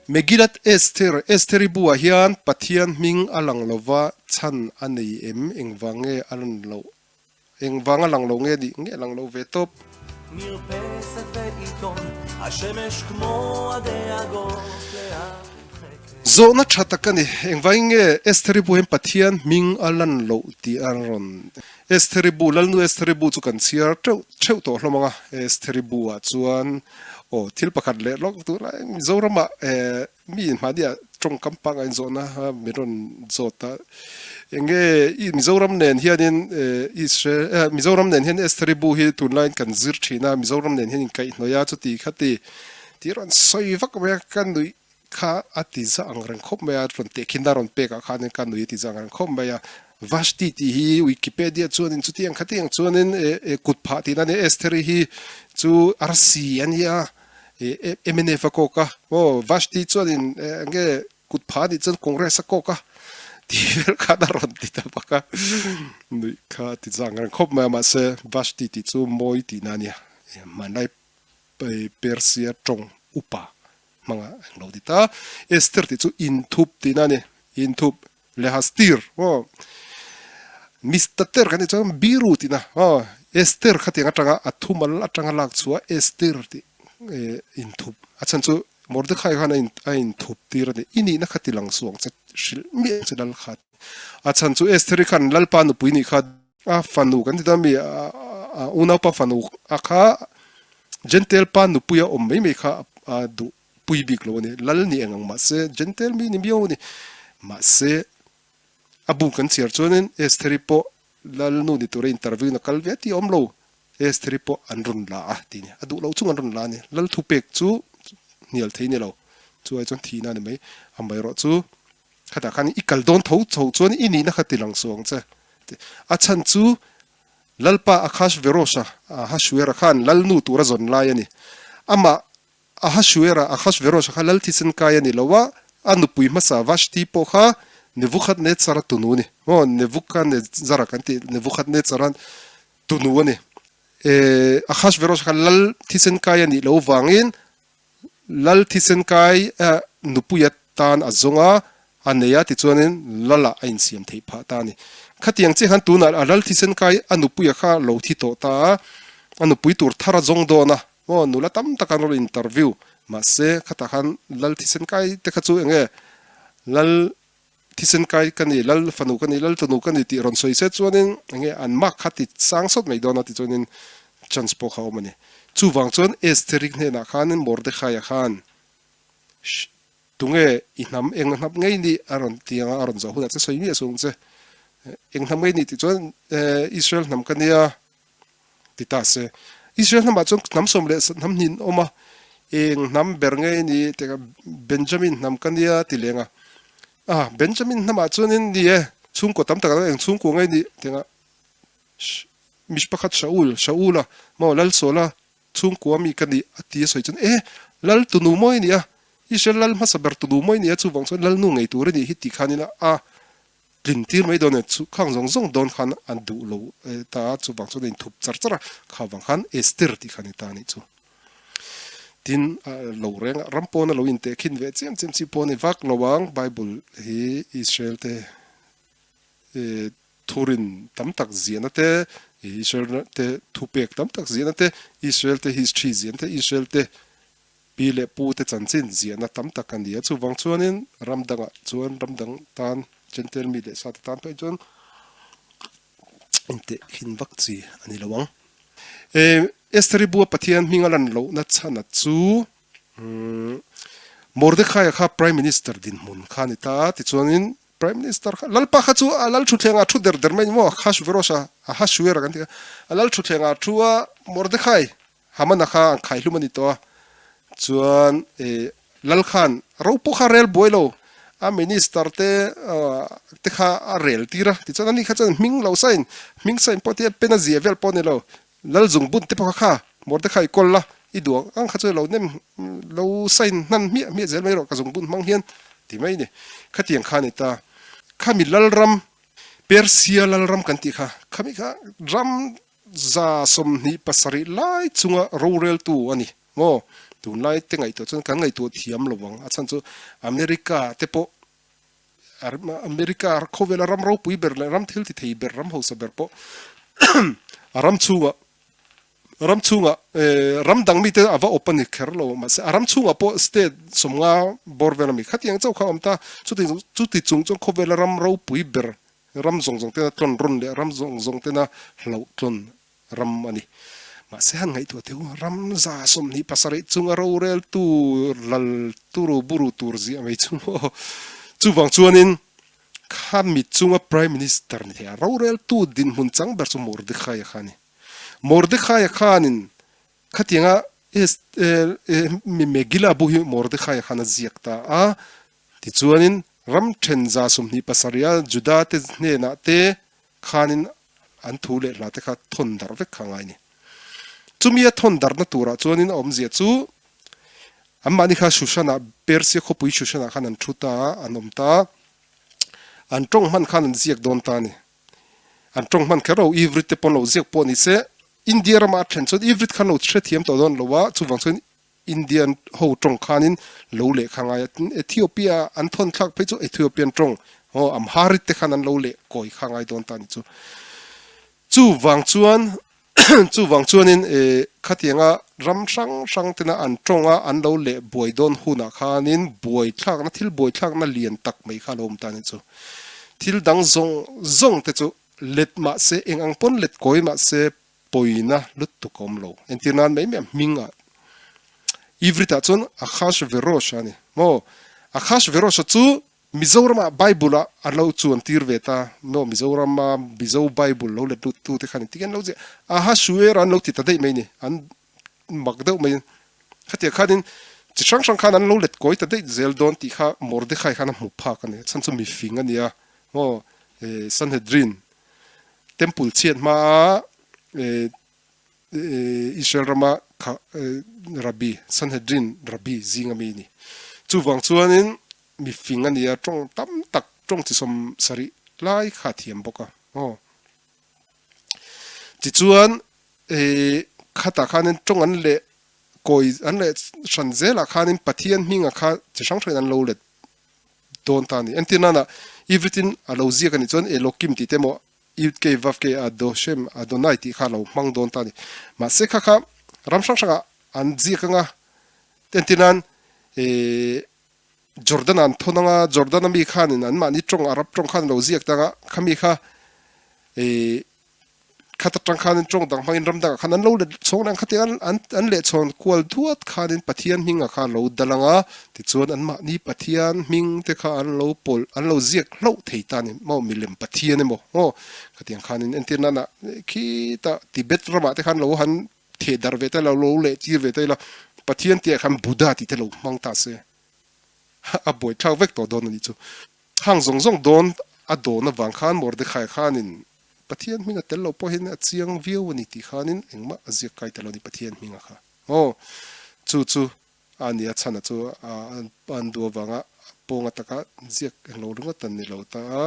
Megillat Esther, Estheri bu ah hian Pathian hming a lang lova chhan a nei em? Engvang nge a lan loh? Engvang a lang lo nge nih nge lang lo ve tawp? Zawhna tha tak a ni. Engvangin nge Estheri bu hian Pathian hming a lan loh tih a rawn Estheri bu, Lalnu Estheri bu chu kan chhiar teuh theuh tawh hlawm ang a. Estheri bu ah chuan aw thil pakhat leh lawk tunlai Mizoramah eh Mi mahnia tawngkam pangngai zawhna min rawn zawt a, enge i Mizoram nen hianin Israel Mizoram nen hian Estheri bu hi tunlaiin kan zir thin a, Mizoram nen hian inkaihhnawih a chuti kha ti tih rawn sawi vak mai a, ka nuih kha a ti za ang reng khawp mai a, rawn tehkhinna rawn pek ah khanin ka nuih a ti za ang reng khawp mai a, Vashti tih hi Wikipedia chuanin chutiang khatiang chuanin kut phah tihna a nia, Estheri hi chu arsi a nia. MNF a kawk a, aw Vashti chuanin enge kut pha anih chuan Congress a kawk a tih vel khan a rawn ti ta bawk a, nuih kha a ti zang reng khawp mai a, mahse Vashti tih chu mawi tihna a nia, hmanlai Persia tawng upa hmanga englo ti ta, Esther tih chu inthup tihna a ni, inthup. Lehastir aw Mistater kan tih chuan biru tihna aw Esther khatiang atanga a thumal atanga lak chhuah Esther tih inthup a chhan chu Mordecai khan a inthup tir a ni i nihna kha ti lang suh ang che hrilh miah ang che lal kha a chhan chu Estheri khan Lalpa nupui nih kha a fanu kan ti dawn mi a unaupa fanu a kha Gentile pa nupui a awm mai mai kha a duh pui bik lo a ni. Lal ni eng ang mahse Gentile mi ni miau a ni. Mahse a bu kan chhiar chuanin Estheri pawh lal nu ni tura interview na kal ve tih a awm lo. Estheri pawh an rawn la a ti ni. A duh loh chung an rawn la a ni. Lal thupek chu hnial thei ni lo. Chu ai chuan thihna a ni mai. Amaherawhchu khatah khan i kal dawn tho chho chuan i nihna kha ti lang suh ang che. A chhan chu Lalpa Akhashverosha, Ahasuera khan lal nu tura zawn lai a ni. Amah Ahasuera, Ahasveros, kha lal thisen kai a ni lo a, a nupui hmasa Vashti pawh kha Nebuchadnezzar-a tunu a ni. Maw, Nebuchadnezzar-a kan tih, Nebuchadnezzar-a tunu a ni. E, Ahasveros kha lal thisen kai a nih loh vangin lal thisen kai nupuia tan a zawng a, a nei a, tichuanin lalah a insiam theih phah ta a ni. Khatiang chiah khan tunah a lal thisen kai a nupuia kha lo thi tawh ta a, a nupui tur thar a zawng dawn a, Aw nula tam tak an rawn interview mahse khatah khan lal thisen kai te kha chu enge lal thisen kai ka ni lal fanu ka ni lal tunu ka ni tih rawn sawi se chuanin enge an mark kha ti sang sawt mai dawn a tichuanin chance pawh kha a awm a ni. Chuvang chuan Estheri hnenah khanin Mordecai-a khan tunge i hnam eng hnam ngei ni a rawn ti anga a rawn zawh hunah che sawi miah suh ang che eng hnam ngei ni tih chuan Israel hnam ka nia Ti ta se. Israel hnamah chuan hnam 11 an awm a, eng hnam ber nge i ni tih kha Benjamin hnam ka nia ti leng a. A, Benjamin hnamah chuanin ni e, chhungkaw tam tak eng chhungkua nge i nih tih kha Mishpakhat Shaul, Shaula maw Lal Sawla chhungkua mi ka nih a ti a sawi chuan e, Lal tunu maw i nih a, Israel lal hmasa ber tunu maw i nih a, chuvang chuan Lalnu ngei tur i nih hi tih khanin a Tlin tir mai dawn e, chu khang zawng zawng dawn khan an duh lo ta a, chuvang chuan a inthup char char a, kha vang khan Esther tih kha a ni ta a nih chu. Tin, a lo reng a, ram pawn a lo inteh khin ve chiam chiam chi pawh a ni vak lo ang, Bible hi Israel te thurin tam tak ziahna te, Israel te thupek tam tak ziahna te, Israel te history ziahna te, Israel te Pi leh pu te chanchin ziahna tam tak a ni a, chuvang chuanin ram dangah chuan ram dang tan Gentile mi leh sa te tan pawh chuan intehkhin vak chi a ni lo ang. E, Estheri bua Pathian hming a lan lohna chhana chu Mordecai-a kha Prime Minister dinhmun kha a ni ta a, tichuanin Prime Minister kha Lalpa kha chu a lal thutthlengah a thu der der mai a ni maw? Ahasuerus-a, Ahasuera kan ti kha, a lal thutthlengah a thu a, Mordecai Hamana kha an khaihlum a ni tawh a, chuan eh Lal khan ro pawh kha rel buai lo, a minister te te kha a rel tir a, tichuan ani kha chuan hming lo sain, hming sain pawh tia pen a zia vel pawh a ni lo, Lal zungbun te pawh kha kha Mordecai kawl la, i duh ang ang kha chu lo nem lo sain hnan hmiah hmiah zel mai rawh ka zungbun hmang hian ti mai a ni, khatiang kha a ni ta. Khami Lalram, Persia Lalram kan tih kha, khami kha ram 27 lai chunga roreltu a ni maw? Tunlai te ngaihtuah chuan kan ngaihtuah thiam lo ang. A chhan chu America te pawh America khawvela ram ropui ber leh ram thil ti thei ber, ram hausa ber pawh a ram chhungah ram chhungah ram dang mite a va awp a ni kher lo. Mahse a ram chhungah pawh state sawmnga bawr vel a mi khatiang chauh kha a awm ta. Chuti chuti chung chuan khawvela ram ropui ber ram zawng zawng tena tlawn rawn leh ram zawng zawng tena hlauh tlawn ram a ni. Mahse han ngaihtuah teh u, ram 27 chunga roreltu lal turu buru tur ziah mai chu maw? Chuvang chuanin kha mi chunga Prime Minister ni thei a, roreltu dinhmun chang ber chu Mordecai-a kha a ni. Mordecai-a khanin khatianga Megillah bu hi Mordecai-a khan a ziak ta a, tichuanin ram then 27 a Juda-te hnenah te khanin an thu leh hla te kha thawn darh vek kha ngai ni. Chumi a thawn darhna turah chuanin a awmzia chu anmahni kha Shushan-ah, Persia khawpui Shushan-ah khan an thu ta a, an awm ta a, an tawng hman khan an ziak dawn ta a ni. An tawng hman kher lo, Ivrit te pawn lo ziak pawh ni se, India ramah a thlen chuan Ivrit khan lo hrethiam tawh dawn lo a, chuvang chuan Indian ho tawng khanin lo leh kha ngai a, tin Ethiopia an thawn thlak phei chu Ethiopian tawng aw Amharic te khan an lo leh kawi kha ngai dawn ta a ni chu. Chuvang chuan chuvang chuanin eh khatianga ram hrang hrang tena an tawng a an lo leh buai dawn hunah khanin buai thlakna thil buai thlakna lian tak mai kha a lo awm ta a ni chu. Thil dang zawng zawng te chu let mahse eng ang pawn let kawi mahse pawina lutuk a awm lo. Entir nan mai mai a hming ah Ivrit ah chuan Ahashverosh a ni maw? Ahashverosh-a chu Mizoram ah Bible ah a lo chuan tir ve ta maw? Mizoram a Mizo Bible lo let lut tu te khan engtin nge an lo ziah? Ahasuer an lo ti ta daih mai ni. An mak deuh mai. Khatiang khanin chi hrang hrang khan an lo let kawi ta daih zel dawn tih kha Mordecai khan a hmu phak a ni. Chhan chu mifing a nia maw? Sanhedrin Temple chhiat hmaa Israel rama kha Rabbi, Sanhedrin Rabbi zing ami a ni. Chuvang chuanin mi fing a ni a, tawng tam tak, tawng chi 70 lai kha a thiam bawk a. Aw. Tichuan khatah khanin tawng an leh kawi an leh hran zelah khanin Pathian hminga kha chi hrang hrangin an lo let dawn ta a ni. Entir nana Ivritin a lo ziak a nih chuan Elokim tih te emaw Yud Kei Vav Kei Ado Shem Adonai tih kha a lo hmang dawn ta a ni. Mahse kha kha ram hrang hrangah an ziak anga entir nan Jordan-a an thawn anga Jordan-a mi khanin anmahni tawng Arab tawng khan a lo ziak ta anga khami kha Khat atang khanin tawng dang hmangin ram dangah khan an lo let chhawng leh ang khatiang an an an leh chhawn kual duat khanin Pathian hminga kha a lo dal ang a, tichuan anmahni Pathian hming te kha an lo pawlh an lo ziak hlauh thei ta a ni maw milem Pathian emaw aw khatiang khanin entir nana khitah Tibet ramah te khan lo han theh darh ve ta ila lo leh tir ve ta ila Pathian tih ah khan Buddha tih te lo hmang ta se a buaithlak vek tawh dawn a nih chu. Hang zawng zawng dawn a dawn avang khan Mordecai khanin Pathian hming a tel lo pawhin a chiang viau a ni tih khanin engmah a ziak kai ta lo a ni Pathian hminga kha. Aw, chu chu a ni a chhana chu a an duh avanga pawnga taka ziak englo ringawt an ni lo ta a.